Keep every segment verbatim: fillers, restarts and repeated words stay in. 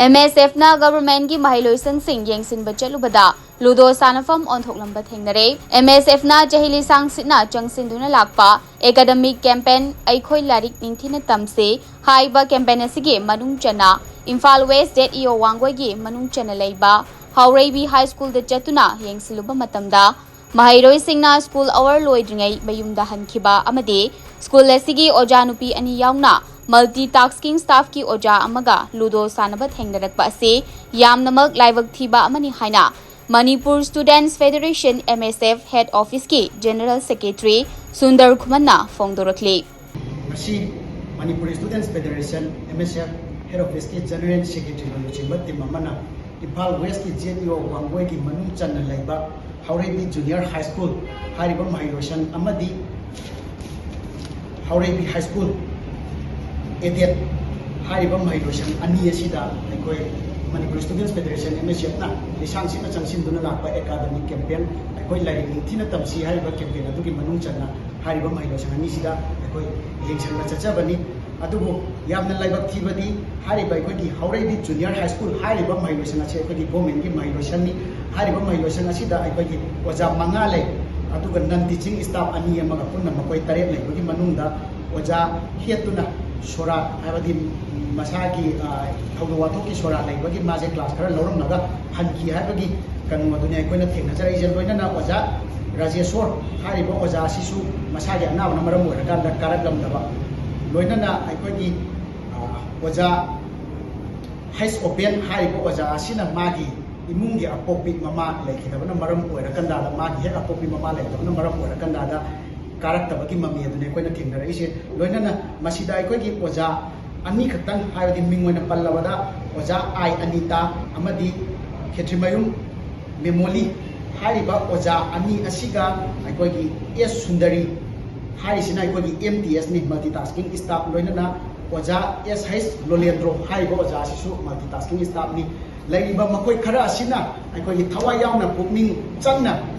M ꯑꯦꯁ ꯑꯦꯐꯅ ꯒꯚꯔꯟꯃꯦꯟꯠꯀꯤ ꯃꯍꯩꯂꯣꯏꯁꯪꯁꯤꯡ ꯌꯦꯡꯁꯤꯟꯕ ꯆꯠꯂꯨꯕꯗ ludo ꯁꯥꯟꯅꯐꯝ ꯑꯣꯟꯊꯣꯛꯂꯝꯕ ꯊꯦꯡꯅꯔꯦ꯫ ꯑꯦꯝ ꯑꯦꯁ ꯑꯦꯐꯅ ꯆꯍꯤ ꯂꯤꯁꯥꯡ ꯁꯤꯠꯅ ꯆꯪꯁꯤꯟꯗꯨꯅ ꯂꯥꯛꯄ ꯑꯦꯀꯥꯗꯃꯤꯛ ꯀꯦꯝꯄꯦꯟ ꯑꯩꯈꯣꯏ ꯂꯥꯏꯔꯤꯛ ꯅꯤꯡꯊꯤꯅ ꯇꯝꯁꯤ ꯍꯥꯏꯕ ꯀꯦꯝꯄꯦꯟ ꯑꯁꯤꯒꯤ ꯃꯅꯨꯡ ꯆꯟꯅ ꯏꯝꯐꯥꯜ ꯋꯦꯁ ꯖꯦꯠ ꯏ ꯑꯣ ꯋꯥꯡꯒꯣꯏꯒꯤ ꯃꯅꯨꯡ ꯆꯟꯅ ꯂꯩꯕ ꯍꯥꯎꯔꯩꯕꯤ ꯍꯥꯏ ꯁ꯭ꯀꯨꯜꯗ ꯆꯠꯇꯨꯅ ꯌꯦꯡꯁꯤꯜꯂꯨꯕ ꯃꯇꯝꯗ ꯃꯍꯩꯔꯣꯏꯁꯤꯡꯅ ꯁ꯭ꯀꯨꯜ ꯑꯋꯥꯔ ꯂꯣꯏꯗ꯭ꯔꯤꯉꯩ ꯃꯌꯨꯝꯗ ꯍꯟꯈꯤꯕ ꯑꯃꯗꯤ ꯁ꯭ꯀꯨꯜ ꯑꯁꯤꯒꯤ ꯑꯣꯖꯥ ꯅꯨꯄꯤ ꯑꯅꯤ ꯌꯥꯎꯅ ꯃꯜꯇꯤ ꯇꯥꯁꯀꯤꯡ ꯁ꯭ꯇꯥꯐꯀꯤ ꯑꯣꯖꯥ ꯑꯃꯒ ꯂꯨꯗꯣ ꯁꯥꯟꯅꯕ ꯊꯦꯡꯅꯔꯛꯄ ꯑꯁꯤ ꯌꯥꯝꯅꯃꯛ ꯂꯥꯏꯕꯛ ꯊꯤꯕ ꯑꯃꯅꯤ ꯍꯥꯏꯅ ꯃꯅꯤꯄꯨꯔ ꯁ꯭ꯇꯨꯗꯦꯟꯠꯁ ꯐꯦꯗꯔꯦꯁꯟ, ꯑꯦꯝ ꯑꯦꯁ ꯑꯦꯐ, ꯍꯦꯗ ꯑꯣꯐꯤꯁꯀꯤ ꯖꯦꯅꯔꯦꯜ ꯁꯦꯀ꯭ꯔꯦꯇꯔꯤ ꯁꯨꯟꯗꯔ ꯈꯨꯃꯟꯅ ꯐꯣꯡꯗꯣꯔꯛꯂꯤ꯫ ꯉꯁꯤ ꯃꯅꯤꯄꯨꯔ ꯁ꯭ꯇꯨꯗꯦꯟꯠꯁ ꯐꯦꯗꯔꯦꯁꯟ, ꯑꯦꯝ ꯑꯦꯁ ꯑꯦꯐ, ꯍꯦꯗ ꯑꯣꯐꯤꯁꯀꯤ ꯖꯦꯅꯔꯦꯜ ꯁꯦꯀ꯭ꯔꯦꯇꯔꯤꯅ ꯂꯨꯆꯤꯡꯕ ꯇꯤꯝ ꯑꯃꯅ ꯏꯝꯐꯥꯜ ꯋꯦꯁꯀꯤ ꯖꯦꯠ ꯏ ꯑꯣ ꯋꯥꯡꯒꯣꯏꯒꯤ ꯃꯅꯨꯡ ꯆꯟꯅ ꯂꯩꯕ ꯍꯥꯎꯔꯩꯕꯤ ꯖꯨꯅꯤꯌꯔ ꯍꯥꯏ ꯁ꯭ꯀꯨꯜ ꯍꯥꯏꯔꯤꯕ ꯃꯍꯩꯂꯣꯏꯁꯪ ꯑꯃꯗꯤ ꯍꯥꯎꯔꯩꯕꯤ ꯍꯥꯏ ꯁ꯭ꯀꯨꯜ ꯑꯦꯗꯦꯠ ꯍꯥꯏꯔꯤꯕ ꯃꯍꯩꯂꯣꯏꯁꯪ ꯑꯅꯤ ꯑꯁꯤꯗ ꯑꯩꯈꯣꯏ ꯃꯅꯤꯄꯨꯔ ꯁ꯭ꯇꯨꯗꯦꯟꯠꯁ ꯐꯦꯗꯔꯦꯁꯟ, ꯑꯦꯝ ꯑꯦꯁ ꯑꯦꯐꯅ ꯂꯤꯁꯥꯡ ꯁꯤꯠꯅ ꯆꯪꯁꯤꯟꯗꯨꯅ ꯂꯥꯛꯄ ꯑꯦꯀꯥꯗꯃꯤꯛ ꯀꯦꯝꯄꯦꯟ ꯑꯩꯈꯣꯏ ꯂꯥꯏꯔꯤꯛ ꯅꯤꯡꯊꯤꯅ ꯇꯝꯁꯤ ꯍꯥꯏꯔꯤꯕ ꯀꯦꯝꯄꯦꯟ ꯑꯗꯨꯒꯤ ꯃꯅꯨꯡ ꯆꯟꯅ ꯍꯥꯏꯔꯤꯕ ꯃꯍꯩꯂꯣꯏꯁꯪ ꯑꯅꯤꯁꯤꯗ ꯑꯩꯈꯣꯏ ꯌꯦꯡꯁꯤꯟꯕ ꯆꯠꯆꯕꯅꯤ꯫ ꯑꯗꯨꯕꯨ ꯌꯥꯝꯅ ꯂꯥꯏꯕꯛ ꯊꯤꯕꯗꯤ ꯍꯥꯏꯔꯤꯕ ꯑꯩꯈꯣꯏꯒꯤ ꯍꯥꯎꯔꯩꯕꯤ ꯖꯨꯅꯤꯌꯔ ꯍꯥꯏ ꯁ꯭ꯀꯨꯜ ꯍꯥꯏꯔꯤꯕ ꯃꯍꯩꯂꯣꯏꯁꯪ ꯑꯁꯤ ꯑꯩꯈꯣꯏꯒꯤ ꯒꯣꯔꯃꯦꯟꯒꯤ ꯃꯍꯩꯂꯣꯏꯁꯪꯅꯤ꯫ ꯍꯥꯏꯔꯤꯕ ꯃꯍꯩꯂꯣꯏꯁꯪ ꯑꯁꯤꯗ ꯑꯩꯈꯣꯏꯒꯤ ꯑꯣꯖꯥ ꯃꯉꯥ ꯂꯩ, ꯑꯗꯨꯒ ꯅꯟ ꯇꯤꯆꯤꯡ ꯁ꯭ꯇꯥꯐ ꯑꯅꯤ ꯑꯃꯒ ꯄꯨꯟꯅ ꯃꯈꯣꯏ ꯇꯔꯦꯠ ꯂꯩꯕꯒꯤ ꯃꯅꯨꯡꯗ ꯑꯣꯖꯥ ꯍꯦꯠꯇꯨꯅ ꯁꯣꯔꯥꯠ, ꯍꯥꯏꯕꯗꯤ ꯃꯁꯥꯒꯤ, ꯑ, ꯊꯧꯗꯣꯛ ꯋꯥꯊꯣꯛꯀꯤ ꯁꯣꯔꯥꯠ ꯂꯩꯕꯒꯤ ꯃꯥꯁꯦ ꯀ꯭ꯂꯥꯁ ꯈꯔ ꯂꯧꯔꯝꯂꯒ ꯍꯟꯈꯤ ꯍꯥꯏꯕꯒꯤ ꯀꯩꯅꯣ ꯑꯗꯨꯅꯤ ꯑꯩꯈꯣꯏꯅ ꯊꯦꯡꯅꯖꯔꯛꯏꯁꯦ꯫ ꯂꯣꯏꯅꯅ ꯑꯣꯖꯥ ꯔꯥꯖꯦꯁꯣꯔ ꯍꯥꯏꯔꯤꯕ ꯑꯣꯖꯥ ꯑꯁꯤꯁꯨ ꯃꯁꯥꯒꯤ ꯑꯅꯥꯕꯅ ꯃꯔꯝ ꯑꯣꯏꯔꯀꯥꯟꯗ ꯀꯥꯔꯛꯂꯝꯗꯕ, ꯂꯣꯏꯅꯅ ꯑꯩꯈꯣꯏꯒꯤ, ꯑ, ꯑꯣꯖꯥ ꯍꯩꯁ ꯑꯣꯄꯦꯟ ꯍꯥꯏꯔꯤꯕ ꯑꯣꯖꯥ ꯑꯁꯤꯅ ꯃꯥꯒꯤ ꯏꯃꯨꯡꯒꯤ ꯑꯄꯣꯛꯄꯤ ꯃꯃꯥ ꯂꯩꯈꯤꯗꯕꯅ ꯃꯔꯝ ꯑꯣꯏꯔꯀꯥꯟꯗ, ꯃꯥꯒꯤ ꯍꯦꯛ ꯑꯄꯣꯛꯄꯤ ꯃꯃꯥ ꯂꯩꯈꯤꯗꯕꯅ ꯃꯔꯝ ꯑꯣꯏꯔꯀꯥꯟꯗ ꯀꯥꯔꯛꯇꯕꯒꯤ ꯃꯃꯤ ꯑꯗꯨꯅꯤ ꯑꯩꯈꯣꯏꯅ ꯊꯦꯡꯅꯔꯛꯏꯁꯦ꯫ ꯂꯣꯏꯅꯅ ꯃꯁꯤꯗ ꯑꯩꯈꯣꯏꯒꯤ ꯑꯣꯖꯥ ꯑꯅꯤꯈꯛꯇꯪ, ꯍꯥꯏꯕꯗꯤ ꯃꯤꯡ ꯑꯣꯏꯅ ꯄꯜꯂꯕꯗ ꯑꯣꯖꯥ ꯑꯥꯏ ꯑꯅꯤꯇꯥ ꯑꯃꯗꯤ ꯈꯦꯇ꯭ꯔꯤꯃꯌꯨꯝ ꯃꯦꯃꯣꯂꯤ ꯍꯥꯏꯔꯤꯕ ꯑꯣꯖꯥ ꯑꯅꯤ ꯑꯁꯤꯒ ꯑꯩꯈꯣꯏꯒꯤ ꯑꯦꯁ ꯁꯨꯟꯗꯔꯤ ꯍꯥꯏꯔꯤꯁꯤꯅ ꯑꯩꯈꯣꯏꯒꯤ ꯑꯦꯝ ꯇꯤ ꯑꯦꯁꯅꯤ, ꯃꯜꯇꯤ ꯇꯥꯁꯀꯤꯡ ꯁ꯭ꯇꯥꯐ, ꯂꯣꯏꯅꯅ ꯑꯣꯖꯥ ꯑꯦꯁ ꯍꯩꯁ ꯂꯣꯂꯦꯟꯗ꯭ꯔꯣ ꯍꯥꯏꯔꯤꯕ ꯑꯣꯖꯥ ꯑꯁꯤꯁꯨ ꯃꯜꯇꯤ ꯇꯥꯁꯀꯤꯡ ꯁ꯭ꯇꯥꯐꯅꯤ꯫ ꯂꯩꯔꯤꯕ ꯃꯈꯣꯏ ꯈꯔ ꯑꯁꯤꯅ ꯑꯩꯈꯣꯏꯒꯤ ꯊꯋꯥꯏ ꯌꯥꯎꯅ ꯄꯨꯛꯅꯤꯡ ꯆꯪꯅ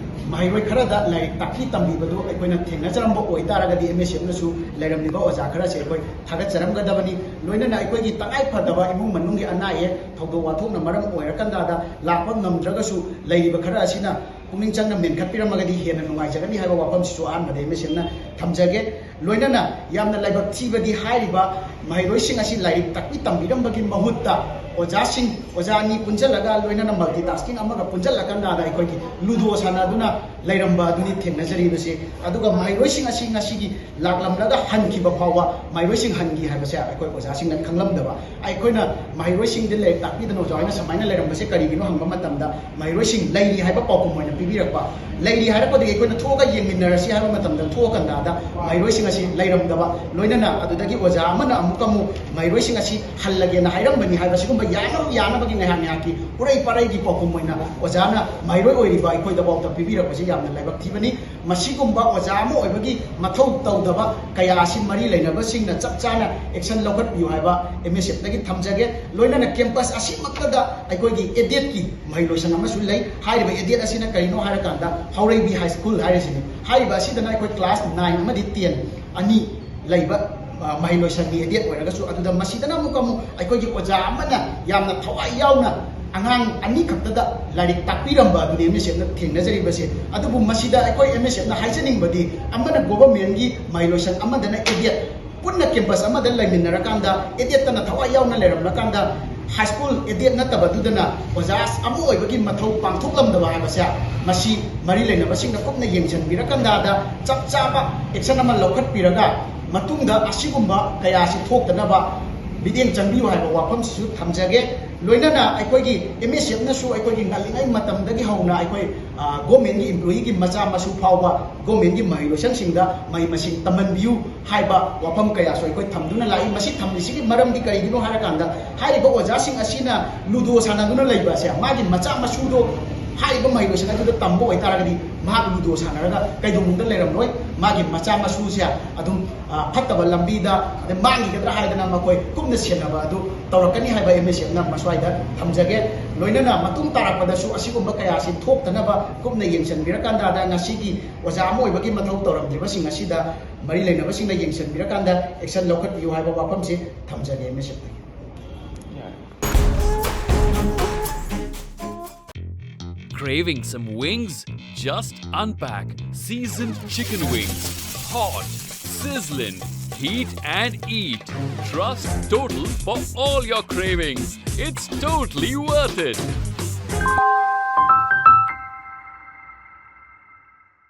ꯃꯍꯩꯔꯣꯏ ꯈꯔꯗ ꯂꯥꯏꯔꯤꯛ ꯇꯥꯛꯄꯤ ꯇꯝꯕꯤꯕꯗꯨ ꯑꯩꯈꯣꯏꯅ ꯊꯦꯡꯅꯖꯔꯝꯕ ꯑꯣꯏꯇꯥꯔꯒꯗꯤ, ꯑꯦꯝ ꯑꯦꯁ ꯑꯦꯐꯅꯁꯨ ꯂꯩꯔꯝꯂꯤꯕ ꯑꯣꯖꯥ ꯈꯔꯁꯦ ꯑꯩꯈꯣꯏ ꯊꯥꯒꯠꯆꯔꯝꯒꯗꯕꯅꯤ꯫ ꯂꯣꯏꯅꯅ ꯑꯩꯈꯣꯏꯒꯤ ꯇꯉꯥꯏ ꯐꯗꯕ ꯏꯃꯨꯡ ꯃꯅꯨꯡꯒꯤ ꯑꯅꯥ ꯑꯌꯦꯛ, ꯊꯧꯗꯣꯛ ꯋꯥꯊꯣꯛꯅ ꯃꯔꯝ ꯑꯣꯏꯔꯀꯥꯟꯗ ꯂꯥꯛꯄ ꯉꯝꯗ꯭ꯔꯒꯁꯨ, ꯂꯩꯔꯤꯕ ꯈꯔ ꯑꯁꯤꯅ ꯄꯨꯛꯅꯤꯡ ꯆꯪꯅ ꯃꯦꯟꯈꯠꯄꯤꯔꯝꯃꯒꯗꯤ ꯍꯦꯟꯅ ꯅꯨꯡꯉꯥꯏꯖꯒꯅꯤ ꯍꯥꯏꯕ ꯋꯥꯐꯝꯁꯤꯁꯨ ꯑꯍꯥꯟꯕꯗ ꯑꯦꯝ ꯑꯦꯁ ꯑꯦꯐꯅ ꯊꯝꯖꯒꯦ꯫ ꯂꯣꯏꯅꯅ ꯌꯥꯝꯅ ꯂꯥꯏꯕꯛ ꯊꯤꯕꯗꯤ, ꯍꯥꯏꯔꯤꯕ ꯃꯍꯩꯔꯣꯏꯁꯤꯡ ꯑꯁꯤ ꯂꯥꯏꯔꯤꯛ ꯇꯥꯛꯄꯤ ꯇꯝꯕꯤꯔꯝꯕꯒꯤ ꯃꯍꯨꯠꯇ, ꯑꯣꯖꯥꯁꯤꯡ, ꯑꯣꯖꯥ ꯑꯅꯤ ꯄꯨꯟꯁꯤꯜꯂꯒ, ꯂꯣꯏꯅꯅ multitasking ꯑꯃꯒ ꯄꯨꯟꯁꯤꯜꯂꯀꯥꯟꯗ ꯑꯩꯈꯣꯏꯒꯤ ꯂꯨꯗꯣ ꯁꯥꯟꯅꯗꯨꯅ ꯂꯩꯔꯝꯕ ꯑꯗꯨꯅꯤ ꯊꯦꯡꯅꯖꯔꯤꯕꯁꯦ꯫ ꯑꯗꯨꯒ ꯃꯍꯩꯔꯣꯏꯁꯤꯡ ꯑꯁꯤ ꯉꯁꯤꯒꯤ ꯂꯥꯛꯂꯝꯂꯒ ꯍꯟꯈꯤꯕ ꯐꯥꯎꯕ ꯃꯍꯩꯔꯣꯏꯁꯤꯡ ꯍꯟꯈꯤ ꯍꯥꯏꯕꯁꯦ ꯑꯩꯈꯣꯏ ꯑꯣꯖꯥꯁꯤꯡꯅ ꯈꯪꯂꯝꯗꯕ꯫ ꯑꯩꯈꯣꯏꯅ ꯃꯍꯩꯔꯣꯏꯁꯤꯡꯗ ꯂꯥꯏꯔꯤꯛ ꯇꯥꯛꯄꯤꯗꯅ ꯑꯣꯖꯥ ꯍꯣꯏꯅ ꯁꯨꯃꯥꯏꯅ ꯂꯩꯔꯝꯕꯁꯦ ꯀꯔꯤꯒꯤꯅꯣ ꯍꯪꯕ ꯃꯇꯝꯗ, ꯃꯍꯩꯔꯣꯏꯁꯤꯡ ꯂꯩꯔꯤ ꯍꯥꯏꯕ ꯄꯥꯎꯈꯨꯝ ꯑꯣꯏꯅ ꯄꯤꯕꯤꯔꯛꯄ꯫ ꯂꯩꯔꯤ ꯍꯥꯏꯔꯛꯄꯗꯒꯤ ꯑꯩꯈꯣꯏꯅ ꯊꯣꯛꯑꯒ ꯌꯦꯡꯃꯤꯟꯅꯔꯁꯤ ꯍꯥꯏꯕ ꯃꯇꯝꯗ, ꯊꯣꯛꯑꯀꯥꯟꯗ ꯃꯍꯩꯔꯣꯏꯁꯤꯡ ꯑꯁꯤ ꯂꯩꯔꯝꯗꯕ, ꯂꯣꯏꯅꯅ ꯑꯗꯨꯗꯒꯤ ꯑꯣꯖꯥ ꯑꯃꯅ ꯑꯃꯨꯛꯀ ꯑꯃꯨꯛ ꯃꯍꯩꯔꯣꯏꯁꯤꯡ ꯑꯁꯤ ꯍꯜꯂꯒꯦꯅ ꯍꯥꯏꯔꯝꯕꯅꯤ ꯍꯥꯏꯕ, ꯁꯤꯒꯨꯝꯕ ꯌꯥꯅꯕ ꯌꯥꯅꯕꯒꯤ ꯉꯥꯏꯍꯥꯛ ꯉꯥꯏꯍꯥꯛꯀꯤ ꯎꯔꯩ ꯄꯥꯔꯩꯒꯤ ꯄꯥꯎꯈꯨꯝ ꯑꯣꯏꯅ ꯑꯣꯖꯥꯅ ꯃꯍꯩꯔꯣꯏ ꯑꯣꯏꯔꯤꯕ ꯑꯩꯈꯣꯏꯗꯐꯥꯎꯗ ꯄꯤꯕꯤꯔꯛꯄꯁꯤ ꯌꯥꯝꯅ ꯂꯥꯏꯕꯛ ꯊꯤꯕꯅꯤ꯫ ꯃꯁꯤꯒꯨꯝꯕ ꯑꯣꯖꯥ ꯑꯃ ꯑꯣꯏꯕꯒꯤ ꯃꯊꯧ ꯇꯧꯗꯕ ꯀꯌꯥ ꯑꯁꯤ ꯃꯔꯤ ꯂꯩꯅꯕꯁꯤꯡꯅ ꯆꯞ ꯆꯥꯅ action ꯂꯧꯈꯠꯄꯤꯌꯨ ꯍꯥꯏꯕ ꯑꯦꯝ ꯑꯦꯁ ꯑꯦꯐꯇꯒꯤ ꯊꯝꯖꯒꯦ꯫ ꯂꯣꯏꯅꯅ campus ꯑꯁꯤꯃꯛꯇꯗ ꯑꯩꯈꯣꯏꯒꯤ ꯑꯦꯗꯦꯠꯀꯤ ꯃꯍꯩ ꯂꯣꯏꯁꯪ ꯑꯃꯁꯨ ꯂꯩ꯫ ꯍꯥꯏꯔꯤꯕ ꯑꯦꯗꯦꯠ ꯑꯁꯤꯅ ꯀꯔꯤꯅꯣ ꯍꯥꯏꯔꯀꯥꯟꯗ, ꯍꯥꯎꯔꯩꯕꯤ ꯍꯥꯏ ꯁ꯭ꯀꯨꯜ ꯍꯥꯏꯔꯤꯁꯤꯅꯤ꯫ ꯍꯥꯏꯔꯤꯕ ꯑꯁꯤꯗꯅ ꯑꯩꯈꯣꯏ class nine ꯑꯃꯗꯤ ten ꯑꯅꯤ ꯂꯩꯕ, ꯑ, ꯃꯍꯩ ꯂꯣꯏꯁꯪꯒꯤ ꯑꯦꯗꯦꯠ ꯑꯣꯏꯔꯒꯁꯨ, ꯑꯗꯨꯗ ꯃꯁꯤꯗꯅ ꯑꯃꯨꯛꯀ ꯑꯃꯨꯛ ꯑꯩꯈꯣꯏꯒꯤ ꯑꯣꯖꯥ ꯑꯃꯅ ꯌꯥꯝꯅ ꯊꯋꯥꯏ ꯌꯥꯎꯅ ꯑꯉꯥꯡ ꯑꯅꯤ ꯈꯛꯇꯗ ꯂꯥꯏꯔꯤꯛ ꯇꯥꯛꯄꯤꯔꯝꯕ ꯑꯗꯨꯅꯤ ꯑꯦꯝ ꯑꯦꯁ ꯑꯦꯐꯅ ꯊꯦꯡꯅꯖꯔꯤꯕꯁꯦ꯫ ꯑꯗꯨꯕꯨ ꯃꯁꯤꯗ ꯑꯩꯈꯣꯏ ꯑꯦꯝ ꯑꯦꯁ ꯑꯦꯐꯅ ꯍꯥꯏꯖꯅꯤꯡꯕꯗꯤ, ꯑꯃꯅ ꯒꯣꯚꯔꯟꯃꯦꯟꯒꯤ ꯃꯍꯩ ꯂꯣꯏꯁꯪ ꯑꯃꯗꯅ ꯑꯦꯗꯦꯠ, ꯄꯨꯟꯅ campus ꯑꯃꯗ ꯂꯩꯃꯤꯟꯅꯔꯀꯥꯟꯗ, ꯑꯦꯗꯦꯠꯇꯅ ꯊꯋꯥꯏ ꯌꯥꯎꯅ ꯂꯩꯔꯝꯂꯀꯥꯟꯗ, ꯍꯥꯏ ꯁ꯭ꯀꯨꯜ ꯑꯦꯗꯦꯠ ꯅꯠꯇꯕꯗꯨꯗꯅ ꯑꯣꯖꯥ ꯑꯃ ꯑꯣꯏꯕꯒꯤ ꯃꯊꯧ ꯄꯥꯡꯊꯣꯛꯂꯝꯗꯕ ꯍꯥꯏꯕꯁꯦ, ꯃꯁꯤ ꯃꯔꯤ ꯂꯩꯅꯕꯁꯤꯡꯅ ꯀꯨꯞꯅ ꯌꯦꯡꯁꯤꯟꯕꯤꯔꯀꯥꯟꯗ ꯆꯞ ꯆꯥꯕ action ꯑꯃ ꯂꯧꯈꯠꯄꯤꯔꯒ, ꯃꯇꯨꯡꯗ ꯑꯁꯤꯒꯨꯝꯕ ꯀꯌꯥꯁꯤ ꯊꯣꯛꯇꯅꯕ ꯃꯤꯠꯌꯦꯡ ꯆꯪꯕꯤꯌꯨ ꯍꯥꯏꯕ ꯋꯥꯐꯝꯁꯤꯁꯨ ꯊꯝꯖꯒꯦ꯫ ꯂꯣꯏꯅꯅ ꯑꯩꯈꯣꯏꯒꯤ ꯑꯦꯝ ꯑꯦꯁ ꯑꯦꯐꯅꯁꯨ ꯑꯩꯈꯣꯏꯒꯤ ꯉꯜꯂꯤꯉꯩ ꯃꯇꯝꯗꯒꯤ ꯍꯧꯅ ꯑꯩꯈꯣꯏ, ꯑ, ꯒꯣꯔꯃꯦꯟꯒꯤ employeeꯒꯤ ꯃꯆꯥ ꯃꯁꯨ ꯐꯥꯎꯕ ꯒꯣꯔꯃꯦꯟꯒꯤ ꯃꯍꯩ ꯂꯣꯏꯁꯪꯁꯤꯡꯗ ꯃꯍꯩ ꯃꯁꯤꯡ ꯇꯝꯍꯟꯕꯤꯌꯨ ꯍꯥꯏꯕ ꯋꯥꯐꯝ ꯀꯌꯥꯁꯨ ꯑꯩꯈꯣꯏ ꯊꯝꯗꯨꯅ ꯂꯥꯛꯏ꯫ ꯃꯁꯤ ꯊꯝꯂꯤꯁꯤꯒꯤ ꯃꯔꯝꯗꯤ ꯀꯔꯤꯒꯤꯅꯣ ꯍꯥꯏꯔꯀꯥꯟꯗ, ꯍꯥꯏꯔꯤꯕ ꯑꯣꯖꯥꯁꯤꯡ ꯑꯁꯤꯅ ꯂꯨꯗꯣ ꯁꯥꯟꯅꯗꯨꯅ ꯂꯩꯕ ꯑꯁꯦ, ꯃꯥꯒꯤ ꯃꯆꯥ ꯃꯁꯨꯗꯣ ꯍꯥꯏꯔꯤꯕ ꯃꯍꯩ ꯂꯣꯏꯁꯪ ꯑꯗꯨꯗ ꯇꯝꯕ ꯑꯣꯏꯇꯥꯔꯒꯗꯤ, ꯃꯍꯥꯛ ꯂꯨꯗꯣ ꯁꯥꯟꯅꯔꯒ ꯀꯩꯗꯧꯅꯨꯡꯗ ꯂꯩꯔꯝꯂꯣꯏ꯫ ꯃꯥꯒꯤ ꯃꯆꯥ ꯃꯁꯨꯁꯦ ꯑꯗꯨꯝ, ꯑ, ꯐꯠꯇꯕ ꯂꯝꯕꯤꯗ ꯑꯗꯩ ꯃꯥꯡꯈꯤꯒꯗ꯭ꯔꯥ ꯍꯥꯏꯗꯅ ꯃꯈꯣꯏ ꯀꯨꯞꯅ ꯁꯦꯟꯅꯕ ꯑꯗꯨ ꯇꯧꯔꯛꯀꯅꯤ ꯍꯥꯏꯕ ꯑꯦꯝ ꯑꯦꯁ ꯑꯦꯐꯅ ꯃꯁ꯭ꯋꯥꯏꯗ ꯊꯝꯖꯒꯦ꯫ ꯂꯣꯏꯅꯅ ꯃꯇꯨꯡ ꯇꯥꯔꯛꯄꯗꯁꯨ ꯑꯁꯤꯒꯨꯝꯕ ꯀꯌꯥꯁꯤ ꯊꯣꯛꯇꯅꯕ ꯀꯨꯞꯅ ꯌꯦꯡꯁꯤꯟꯕꯤꯔꯀꯥꯟꯗ, ꯉꯁꯤꯒꯤ ꯑꯣꯖꯥ ꯑꯃ ꯑꯣꯏꯕꯒꯤ ꯃꯊꯧ ꯇꯧꯔꯝꯗ꯭ꯔꯤꯕꯁꯤꯡ ꯑꯁꯤꯗ ꯃꯔꯤ ꯂꯩꯅꯕꯁꯤꯡꯅ ꯌꯦꯡꯁꯤꯟꯕꯤꯔꯀꯥꯟꯗ action ꯂꯧꯈꯠꯄꯤꯌꯨ ꯍꯥꯏꯕ ꯋꯥꯐꯝꯁꯤ ꯊꯝꯖꯒꯦ M S ꯑꯦꯐꯇꯒꯤ꯫ Craving some wings? Just unpack seasoned chicken wings. Hot, sizzling, heat and eat. Trust Total for all your cravings. It's totally worth it.